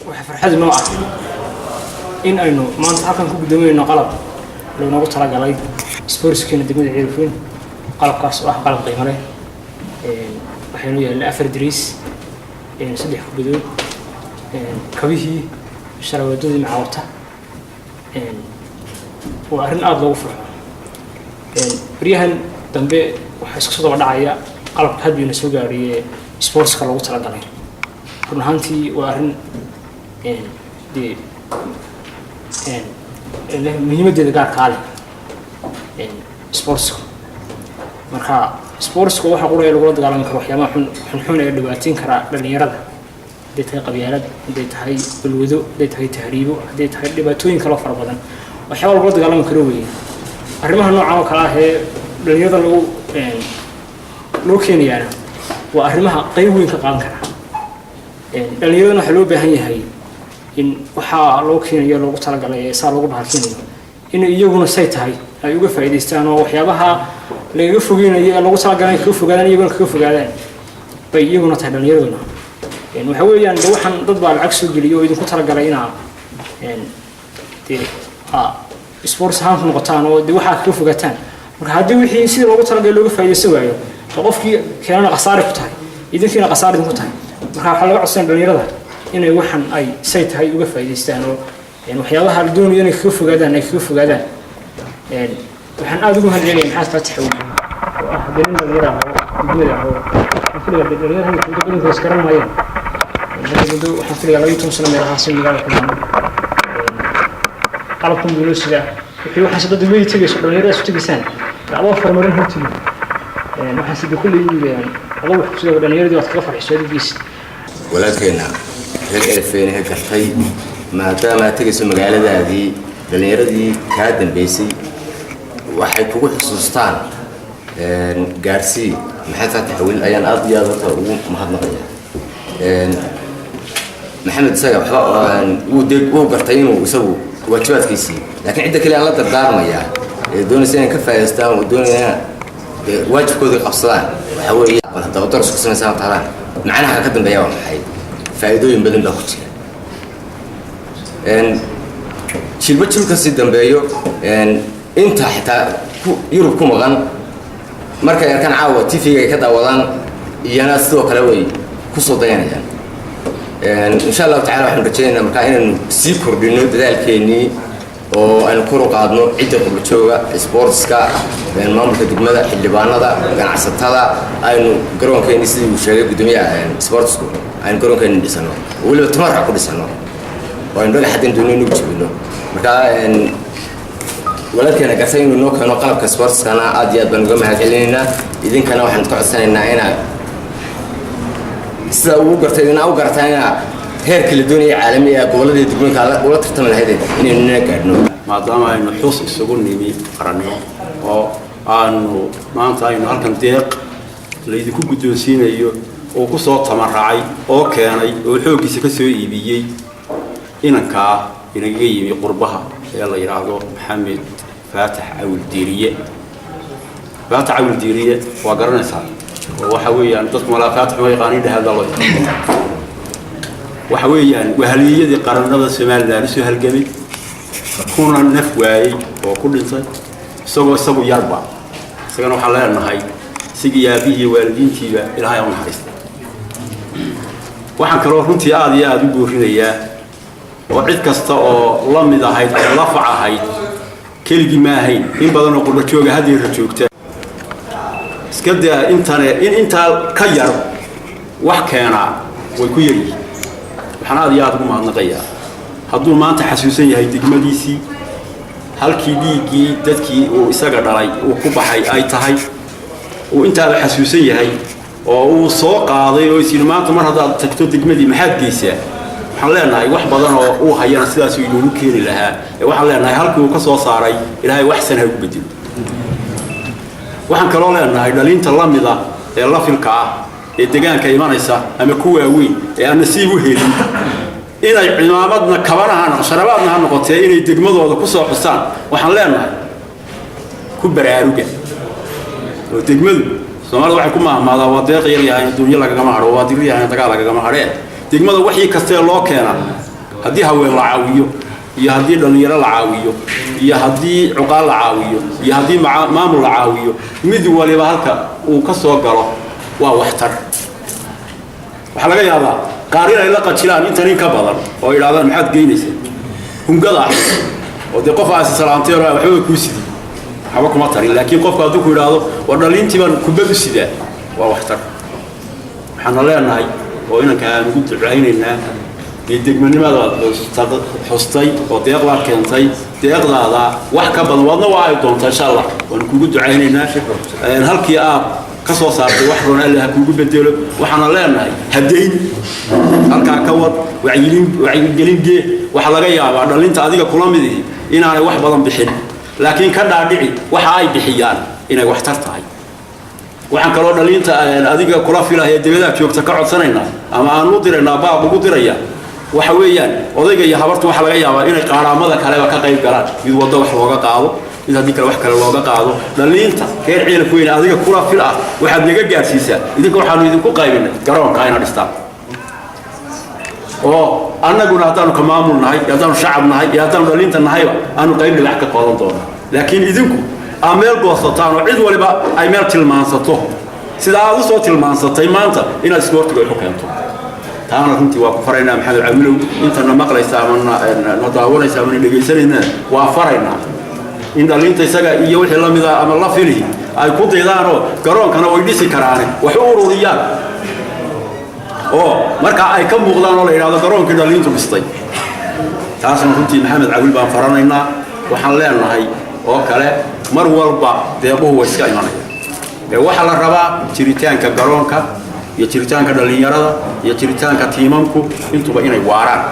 Waxaa farxad inoo ah in aynu maanta halkan ku guddoominayno qalab loonoogu talagalay sportskeena degmada Ceelafweyn. Qalabkaas oo ah qalab qiimo leh. Waxaynu yaallay afar dariis, saddex kubadood, kabihii, sharawaadadii macaawata. Waa arrin aada loogu farxo. Baryahan dambe waxaa isku soo daba dhacaya qalabka hadbiina soo gaadhay ee sportska loogu talagalay. Run ahaantii waa arrin dee leh muhiimaddeeda gaarkaa leh sportsku. Marka sportsku waxa quraya lagula dagaalami karo waxyaabaha xun xunxun ee dhibaateyn kara dhalinyarada, hadday tahay qabyaalad, hadday tahay balwado, hadday tahay tahriibo, hadday tahay dhibaatooyin kaloo fara badan, waxyaaba lagula dagaalami karo weeye. Arrimaha noocan oo kale ah ee dhalinyarada lagu loo keenayaana waa arrimaha qeyb weyn ka qaadan kara. Dhalinyaradana waxaa loo baahan yahay in waxaa loo keenayo, loogu talagalay ee saa loogu bahalkeenayo, inay iyaguna say tahay ay uga faa'iidaystaan oo waxyaabaha lagaga fogeynayo ee loogu talagalay kaga fogaadaan, iyaguna kaga fogaadaan bay iyaguna tahay. Dhalinyaraduna waxa weeyaan de waxaan dad baa lacag soo geliyo oo idinku talagalay inaa dee sports ahaan ku noqotaan oo de waxaa kaga fogaataan. Marka haddii wixii sidii loogu talagalay looga faa'iidaysan waayo, de qofkii keenana khasaare ku tahay, idinkiina khasaare idinku tahay. Marka waxaa laga codsanaya dhalinyarada inay waxan ay say tahay uga faa'iidaystaan oo waxyaabaha la doonayo inay kaga fogaadaan ay kaga fogaadaan. Waxaan aada ugu mahadcelinaya Maxamed Faatix oo ah dee nin dhalinyara ah oo degmada ah, oo waxaan filaya dhalinyarada hadda badankooda is garan maayaan. Hadda muddo waxaan filayaa 12 sano meelahaas in magaalada ku maamo qalabkan buu noo sidaa. Wixii waxaase dad degmadii tegayso, dhalinyarada isu tegaysaan adoo farmarin hortigi, waxaan sida kulley u yidhi adoo wax ku sidaa dhalinyaradii waad kaga farxiso aad u geysid. Walaalkeena reer Ceelafweyne gartay, maadaama aad tegayso magaaladaadii, dhallinyaradii kaa dambeysay waxay kugu xusuustaan gaarsii. Maxamed Faatax Awil ayaan aad iyo aad horta ugu mahadnaqaya. Maxamed isaga waxba wuu de wuu gartay inuu isagu waajibaadkiisii, laakiin cidda kale aan la dardaarmayaa ee doonaysa inay ka faa'idaystaan oo doonaya dee waajibkoodii qabsadaan waxaa weeye, bal hadda daras ku samaysaan tahdaan, macnaha ka dambeeya waa maxay? Faa'iidooyin badan baa ku jira. Jilba jil kasii dambeeyo, inta xitaa Yurub ku maqan markay arkaan caawa TV-ga ay ka daawadaan, iyana sidoo kale way kusoo dayanayaan, insha Allahu tacala. Waxaanu rajaynaynaa markaa inaynu sii kordhino dadaalkeennii oo aynu kor u qaadno cidda qurbajooga, sportska, maamulka degmada, xildhibaanada, ganacsatada, aynu garoonkeenii, sidii uu sheegay guddoomiyaha sportsku, aynu garoonkeenii dhisano oo weliba tamarka ku dhisano oo aynu dhagax haddaynu doonno inuu jebino. Marka walaalkeena gartay inuu noo keeno qalabka sportskana aad iyo aad baan uga mahad celinaynaa. Idinkana waxaan ka codsanaynaa inaa sida uu gartay idina u garataa inaa heerkii la doonaya caalami ah gobolladii degmooyinka ula tartami lahayd inaynu nina gaadhno. Maadaama aynu xus isugu nimi qarannimo oo aanu maanta aynu halkan deeq laydinku guddoonsiinayo oo ku soo tamaracay oo keenay oo xooggiisa ka soo iibiyey inankaa inagaga yimi qurbaha ee la yidhaahdo Maxamed Faatax Cawil Diiriye. Faatax Cawil Diiriye waa garanaysaa oo waxa weeyaan dadku malaa Faatax ma yaqaanin, dhahada loo yaqaan. Waxa weeyaan waa halyeeyadii qarannada Somaliland usoo halgamay, kuna naf waayey oo ku dhintay isagoo isagu yarba. Isagana waxaan leenahay isigii aabihii waalidiintiiba Ilaahay ha u naxariista. Waxaan kaloo runtii aada iyo aada u boorinayaa oo cid kasta oo la mid ahayd ama la fac ahayd, keligii ma ahayn, in badan oo qurba jooga haddeera joogta, iska daa intane in intaa ka yar wax keenaa way ku yaryihiin. Waxaan aada iyo aada ugu mahadnaqayaa hadduu maanta xasuusan yahay degmadiisii, halkii dhiiggii dadkii uu isaga dhalay uu ku baxay ay tahay, uu intaaba xasuusan yahay oo uu soo qaaday oo is yidhi maanta mar haddaad tagto degmadii maxaad geysaa. Waxaan Waxaan leenahay wax badan oo uu hayana sidaasuu inoogu keeni lahaa. Waxaan leenahay halkii uu ka soo saaray Ilaahay waxsan ha ugu bedelo. Waxaan kaloo leenahay dhalinta la mida ee la filka ah ee deegaanka imanaysa ama ku waaweyn ee aan nasiib u helin inay cimaamadna kabanaha sharabaadna ha noqotee inay degmadooda ku soo xusaan, waxaan leenahay ku baraaruga oo degmadu Soomaalida waxay ku maahmaadaa waa deeq yar yahay adduunyo lagagama hadho, waa dir yahay dagaal lagagama hadhee. Degmada wixii kastee loo keena, haddii haween la caawiyo iyo haddii dhallinyaro la caawiyo iyo haddii cuqaal la caawiyo iyo haddii maamul la caawiyo, mid waliba halka uu ka soo galo waa waxtar. Waxaa laga yaabaa qaar inay la qajilaan intan in ka badan oo yidhahdaan maxaad geynaysaa hungada oo dee qof aasi salaamteen oo waxbaba kuu sidi, waxba kuma tarin. Laakiin qofku hadduu ku yidhaahdo war dhalintii baan kubad u sidaa, waa waxtar. Waxaana leenahay oo inanka aan ugu ducaynaynaa dee degmanimada waad xustay oo deeq baad keentay, deeqdaada wax ka badan waadna waa ay doontaa insha Allah. Waanu kugu ducaynaynaa halkii aad ka soo saartay wax roon Alle ha kuugu bedelo. Waxaana leenahay hadayn halkaa ka wad wacyilin, wacyigelin gee. Waxaa laga yaabaa dhalinta adiga kula mid ihi inaanay wax badan bixin, laakiin ka dhaadhici waxa ay bixiyaan inay waxtar tahay. Waxaan kaloo dhalinta adiga kula filaya dibadaha joogta ka codsanaynaa ama aan u diraynaa baaq ugu diraya waxa weeyaan odayga iyo habartu waxaa laga yaabaa inay qaaraamada kaleba ka qayb galaan, mid waddo wax looga qaado, mid haddii kale wax kale looga qaado. Dhalinta reer Ceelaf Weyne adiga kula fil ah waxaad naga gaadhsiisaa idinka waxaanu idinku qaybinay garoonka ina dhistaan, oo annaguna haddaanu ka maamul nahay iyo haddaanu shacab nahay iyo haddaanu dhalinta nahayba aanu qayb dhibax ka qoodan doono. Laakiin idinku aa meel goosataan oo cid waliba ay meel tilmaansato sida aad u soo tilmaansatay maanta inaad isboortiga wax u keento. Taana runtii waa ku faraynaa Maxamed Cawilow. Intana maqlaysa ama na daawanaysa ama na dhegaysanayna waa faraynaa in dhalinta isaga iyo wixii la mid ah ama la filihi ay ku daydaanoo garoonkana way dhisi karaane wax u ururiyaan oo markaa ay ka muuqdaan oo la yidhahdo garoonkii dhalintu dhistay. Taasna runtii Maxamed Cawil baan faranaynaa. Waxaan leenahay oo kale mar walba deequhu way iska imanayaan ee waxaa la rabaa jiritaanka garoonka iyo jiritaanka dhallinyarada iyo jiritaanka tiimamku intuba inay waaraan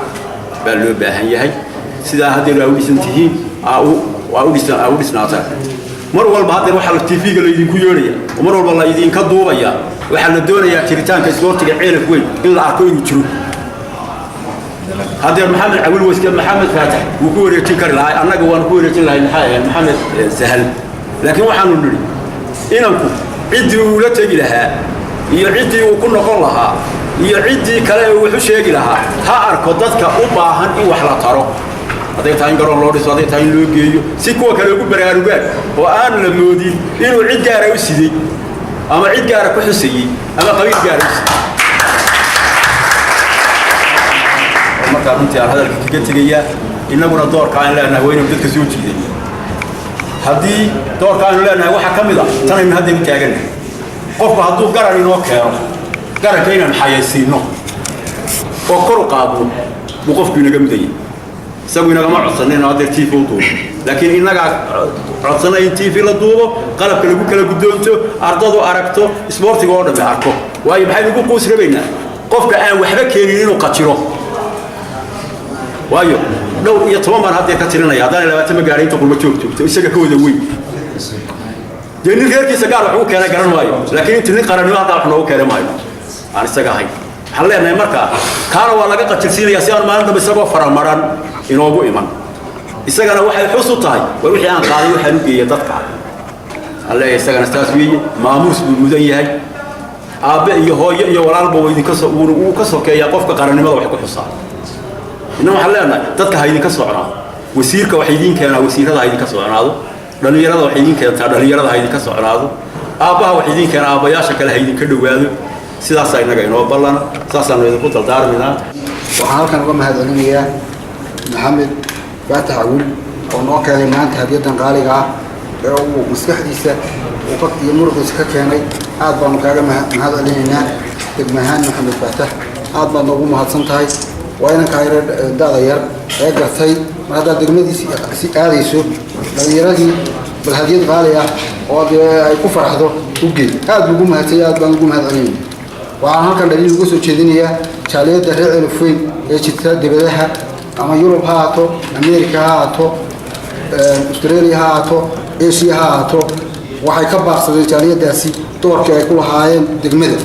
baa loo baahan yahay. Sidaa haddeer aa u dhisan tihiin aa u dhisnaataan mar walba. Haddeer waxaa TV-ga laydinku yeedhaya oo mar walba la idinka duubaya, waxaa la doonayaa jiritaanka isboortiga Ceelaf Weyn in la arko inuu jiro. Haddeer Maxamed Cawil weyske Maxamed Faatax wuu ku wareejin kari lahaa, annaga waanu ku wareejin lahay maxaa Maxamed Sahal, laakiin waxaanu nidhi inanku ciddii uu la tegi lahaa iyo ciddii uu ku noqon lahaa iyo ciddii kale ee uu wax u sheegi lahaa ha arko dadka u baahan in wax la taro, hadday tahay in garoon loo dhiso, hadday tahay in loo geeyo, si kuwa kale ugu baraarugaan oo aan la moodin inuu cid gaara u siday ama cid gaara ku xusayey ama qabiil gaara u siday. Markaa runtii aan hadalka kaga tegayaa, innaguna doorka aan leenahay waa inaynu dadka soo jiidan. Haddii doorka aynu leenahay waxaa ka mid a tanaynu hadda u taagannahay, qofku hadduu garan inoo keeno, garanka inaan xayaysiinno oo kor u qaadno buu qofku inaga mudaya. Isagu inagama codsanin inuu haddeer TV u duubo, laakiin innagaa codsanay in TV la duubo, qalabka lagu kala guddoonto, ardadu aragto, isboortiga oo dhammi arko. Waayo, maxaynu ugu quus rabaynaa qofka aan waxba keenin inuu qajiro? Waayo, dhowr iyo toban baan haddeer ka tirinaya, haddaan 20 ma gaaray inta qurba joog joogto isaga ka wada weyn. Dee nin reerkiisa gaar wax ugu keenay garan maayo, laakiin inta nin qarannimo halkaa wax noogu keenay maayo aan isaga ahayn. Waxaan leenahay markaa kaana waa laga qajirsiinaya si aan maalin dambe isagoo faramaran inoogu iman. Isagana waxay xus u tahay war wixii aan qaaday waxaan u geeyay dadka. Aan leeyahay isagana saas weeye, maamuus buu mudan yahay. Aabbe iyo hooyo iyo walaalba wuu idinka so wuu ka sokeeyaa qofka qarannimada wax ku xusaa. Inna waxaan leenahay dadka ha idinka socnaado, wasiirka wax idiin keenaa wasiirada ha idinka socnaado, dhallinyarada wax idiin keentaa dhallinyarada ha idinka socnaado, aabbaha wax idiin keenaa aabbayaasha kale ha idinka dhowaado. Sidaasaa innaga inoo ballana, saasaanu idinku dardaarminaa. Waxaan halkan uga mahadcelinayaa Maxamed Faatax Cawil oo noo keenay maanta hadiyaddan qaaliga ah ee uu maskaxdiisa uu ka iyo muruqiisa ka keenay. Aad baanu kaaga mahad celinaynaa degmahaan Maxamed Faatax, aad baad noogu mahadsan tahay. Waa inankaa yare da'da yar ee gartay mar haddaad degmadiisi si aadayso dhalinyaradii bal hadiyad qaali ah oo dee ay ku farxdo u geey. Aad buu ugu mahadsanya, aad baan ugu mahad celinayna. Waxaan halkan dhaliil uga soo jeedinayaa jaaliyadda reer Ceelafweyn. Ee jirta dibadaha, ama Yurub ha ahaato, America ha ahaato, Australia ha ahaato, Asia ha ahaato, waxay ka baaqsadeen jaaliyadaasi doorkii ay ku lahaayeen degmada.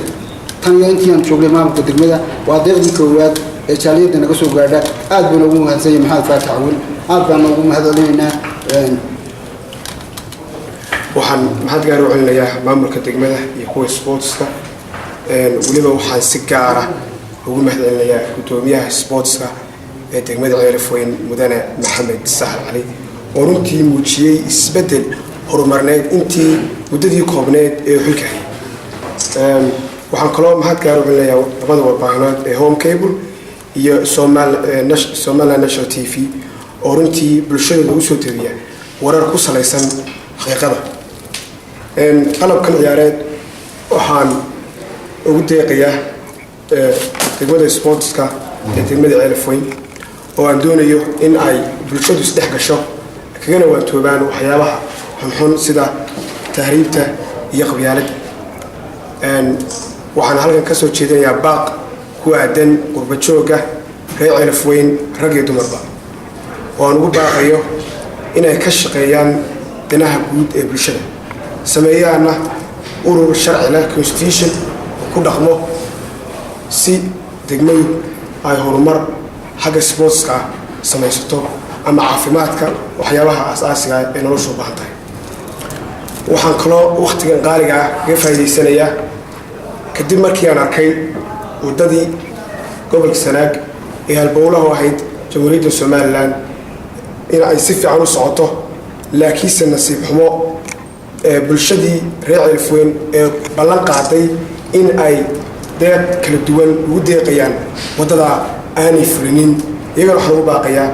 Tan iyo intii aan joognay maamulka degmada, waa deeqdii koowaad ee jaaliyadda naga soo gaadha. Aad buu noogu mahadsanyay Maxamed Faatax Cawil, aad baan noogu mahad celinaynaa. Waxaan mahad gaar u celinayaa maamulka degmada iyo kuwa sportska. Weliba waxaan si gaara ugu mahad celinayaa guddoomiyaha sportska ee degmada Ceelafweyn, mudane Maxamed Sahal Cali, oo runtii muujiyey isbeddel horumarneed intii muddadii koobneed ee xilka hayay. Waxaan kaloo mahad gaar u celinayaa labada warbaahinood ee Horn Cable iyo Somaliland National TV, oo runtii bulshada lagu soo tabiya warar ku salaysan xaqiiqada. Qalabkan ciyaareed waxaan ugu deeqayaa degmada sportska ee degmada Ceelafweyn, oo aan doonayo in ay bulshadu isdhex gasho, kagana waantoobaan waxyaabaha xunxun sida tahriibta iyo qabyaaladda. Waxaan halkan ka soo jeedinayaa baaq ku aadan qurba joogga reer Ceelafweyn, rag iyo dumarba, oo aan ugu baaqayo inay ka shaqeeyaan danaha guud ee bulshada, sameeyaana urur sharci leh, constitution oo ku dhaqmo, si degmadu ay horumar xagga sportska samaysato ama caafimaadka, waxyaabaha aas-aasiga ee noloshu u baahan tahay. Waxaan kaloo wakhtigan qaaliga ah kaga faa'iidaysanayaa, kadib markii aan arkay waddadii gobolka Sanaag ee halbowlahu ahayd Jamhuuriyadda Somaliland in ay si fiican u socoto, laakiinse nasiib xumo ee bulshadii reer Ceelafweyn ee ballan qaaday in ay deeq kala duwan ugu deeqayaan waddadaa aanay fulinin. Iyagana waxaan ugu baaqayaa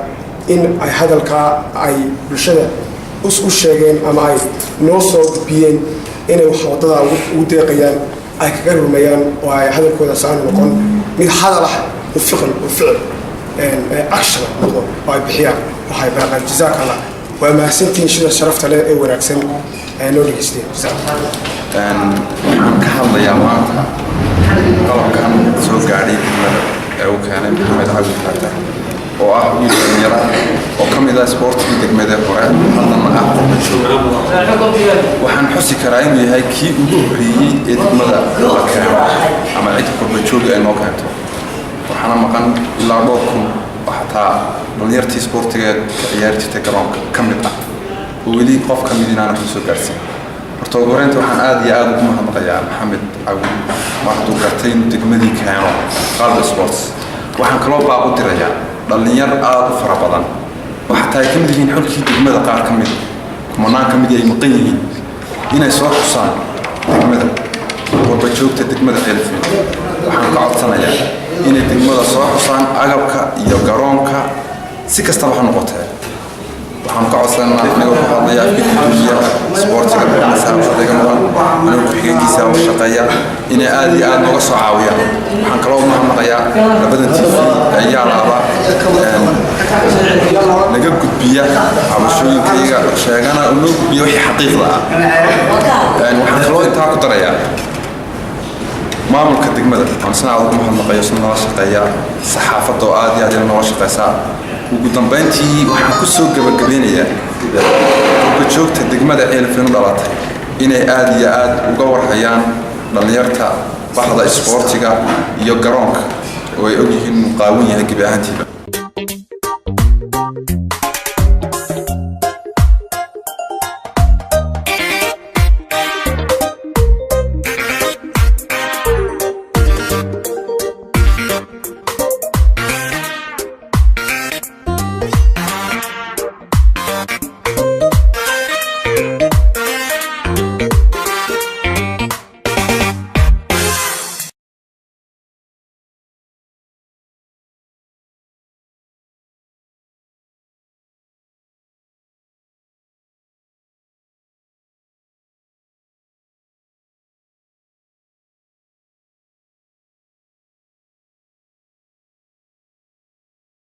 in ay hadalkaa ay bulshada u sheegeen ama ay noo soo gudbiyeen inay wax waddadaa ugu deeqayaan ay kaga rumeeyaan, oo ay hadalkooda saanu noqon mid hadal ah oo ficil oo ficil action noqdo, oo ay bixiyaan waxay baaqaan. Jazaak Allah, waa mahadsantihiin sida sharafta leh ee wanaagsan ay noo dhegeysteen. Waxaan ka hadlayaa maanta qalabkan soo gaadhay degmada ee uu keenay Maxamed Cabdi Faatax, oo ah wiil dhalinyara oo ka mid ah isboortigii degmada hore, haddana ah qurba joog. Waxaan xusi karaa inuu yahay kii ugu horreeyey ee degmada la keeno ama cid qurba jooga ay noo keento. Waxaana maqan ilaa dhowr kun oo xataa dhalinyartii isboortiga ka ciyaari jirtay garoonka ka mid ah, oo weli qof ka mid inaana ku soo gaarsiin. Horta ugu horeynta waxaan aad iyo aad ugu mahadnaqayaa Maxamed Cawil mar hadduu gartay inuu degmadii keeno qalab sports. Waxaan kaloo baaq u dirayaa dhallinyar aad u fara badan oo xataa ay ka mid yihiin xulkii degmada qaar ka mid, kumanaan ka mid ay maqan yihiin, inay soo xusaan degmada. Qurba joogta degmada Ceelafweyn waxaan ka codsanayaa inay degmada soo xusaan, agabka iyo garoonka si kastaba ha noqotee. Waxaan ka codsanaa, anigoo ku hadlaya afka gudoomiyaha isboortiga Maxamed Saab Shaqeyga maqan, anigoo ku-xigeenkiisa u shaqeeya, inay aad iyo aad nooga soo caawiyaan. Waxaan kaloo u mahadnaqayaa labadan TV ayaa laaba naga gudbiya cabashooyinkayga, sheegana oo noo gudbiya wixii xaqiiqda ah. Waxaan kaloo intaa ku darayaa maamulka degmada aan isna aad ugu mahadnaqayo, isna nala shaqeeya, saxaafadda oo aad iyo aad ila noola shaqeysaa. Ugu dambeyntii waxaan ku soo gabagabeynayaa qurbajoogta degmada Ceelafeen u dhalatay inay aad iyo aad uga warhayaan dhallinyarta bahda isboortiga iyo garoonka, oo ay ogyihiin inuu qaawan yahay gebi ahaantiiba.